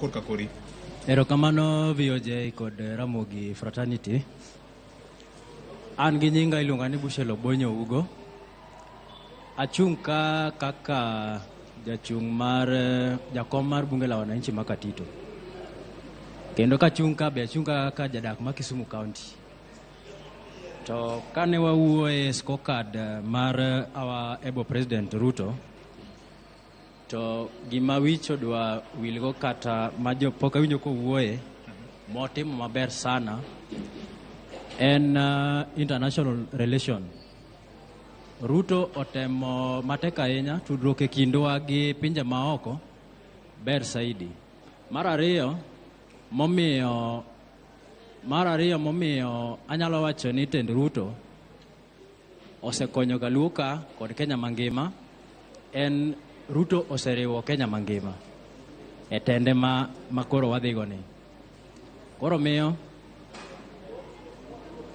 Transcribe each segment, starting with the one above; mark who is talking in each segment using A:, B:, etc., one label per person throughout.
A: Korka kori.
B: Erokamano VOJ kod Ramogi Fraternity. An gi nyinga iluonga ni Bushel Obonyo Ugo. Achung' ka kaka jachung' mar jakom mar bunge la wananchi ma Katito. Kendo kachung' ka be achung' ka kaka jadak ma Kisumu County. To kane wawuoye scorecard mar our able president Ruto, to gima wich odwa wilgo kata ma pok awinjo kowuoye motimo maber sana en international relation. Ruto otemo matek ahinya tudruok e kindwa gi pinje maoko ber saidi. Mar ariyo momiyo anyalo wacho ni tend Ruto osekonyo Galuo ka kod Kenya mangima en Ruto oseriwo Kenya mangima e tende ma koro wadhigo ni. Koro miyo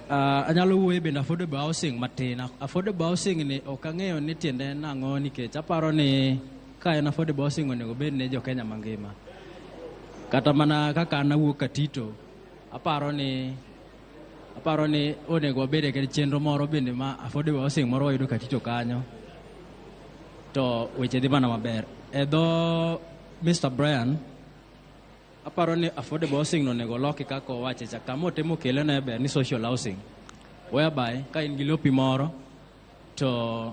B: anyalo wuoyo bende affordable housing matin. Affordable housing ni ok ang'eyo ni tiende en ang'o, nikech aparo ni ka en affordable housing, onego bed ne jo Kenya mangima. Kata mana kaka an awuok Katito, aparo ni onego wabede gi chenro moro bende ma affordable housing moro wayudo Katito kanyo to weche dhi mana maber. E dho Mr. Brian, aparo ni affordable housing no onego loki kaka owache cha. Kama otemo kele ne ber ni social housing, whereby ka in gi lopi moro to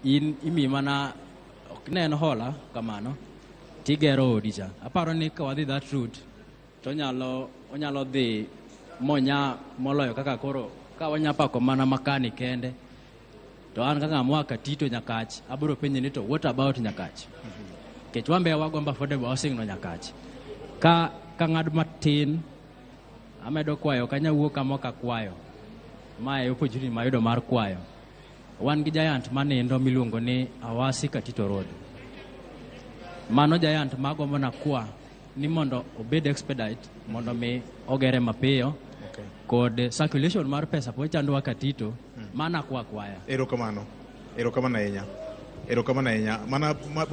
B: in imiyi mana, ok ne en hola kamano, tigero odi cha. Aparo ni ka wadhi that route to onyalo dhi monya moloyo kaka koro ka wanya pako mana makani kende. To an kaka ng'ama oa Katito Nyakach, abiro penje ni, to what about Nyakach? Nikech wan be wagombo affordable housing no Nyakach. Ka ng'ad matin amedo kwayo ok anyal wuok kama ok akwayo. Mae opportunity mayudo mar kwayo. Wan gi giant manindo miluongo ni Awasi Katito Road. Mano giant magombo nakwa ni mondo obed expedite mondo mi ogere mapiyo kod circulation mar pesa pod chandowa Katito. Mana kwa kwaya.
A: Erokamano. Erokamano ahinya. Erokamano ahinya. Mana ma,